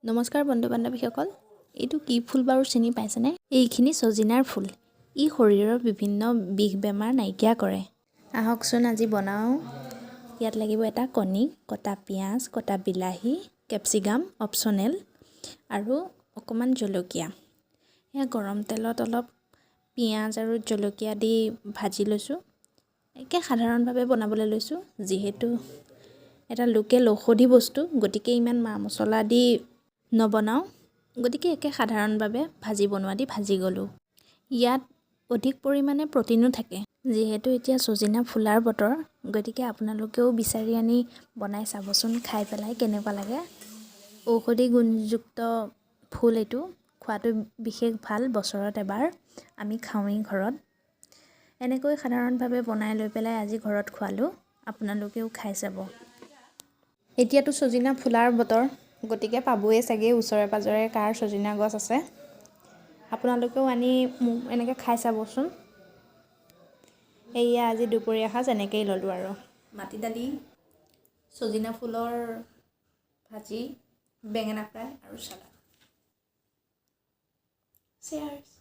নমস্কাৰ বন্ধু বান্ধৱীসকল, এইটো কি ফুল বাৰু চিনি পাইছেনে? এইখিনি ছজিনাৰ ফুল। ই শৰীৰৰ বিভিন্ন বিষ বেমাৰ নাইকিয়া কৰে। আহকচোন আজি বনাওঁ। ইয়াত লাগিব এটা কণী, কটা পিঁয়াজ, কটা বিলাহী, কেপচিকাম অপশ্যনেল আৰু অকণমান জলকীয়া। এয়া গৰম তেলত অলপ পিঁয়াজ আৰু জলকীয়া দি ভাজি লৈছোঁ। একে সাধাৰণভাৱে বনাবলৈ লৈছোঁ, যিহেতু এটা লোকেল ঔষধি বস্তু, গতিকে ইমান মা মছলা দি নবনাওঁ। গতিকে একে সাধাৰণভাৱে ভাজি বনোৱা দি ভাজি গ'লোঁ। ইয়াত অধিক পৰিমাণে প্ৰ'টিনো থাকে। যিহেতু এতিয়া ছজিনা ফুলাৰ বতৰ, গতিকে আপোনালোকেও বিচাৰি আনি বনাই চাবচোন খাই পেলাই কেনেকুৱা লাগে। ঔষধি গুণযুক্ত ফুল এইটো, খোৱাটো বিশেষ ভাল। বছৰত এবাৰ আমি খাওঁৱেই ঘৰত। এনেকৈ সাধাৰণভাৱে বনাই লৈ পেলাই আজি ঘৰত খোৱালোঁ, আপোনালোকেও খাই চাব। এতিয়াতো ছজিনা ফুলাৰ বতৰ, গতিকে পাবই চাগে ওচৰে পাঁজৰে কাৰ ছজিনা গছ আছে। আপোনালোকেও আনি এনেকৈ খাই চাবচোন। এয়া আজি দুপৰীয়া সাজ এনেকেই ল'লোঁ আৰু মাটি দালি, ছজিনা ফুলৰ ভাজি, বেঙেনা ফ্ৰাই আৰু চালাড। চিয়াৰ্ছ।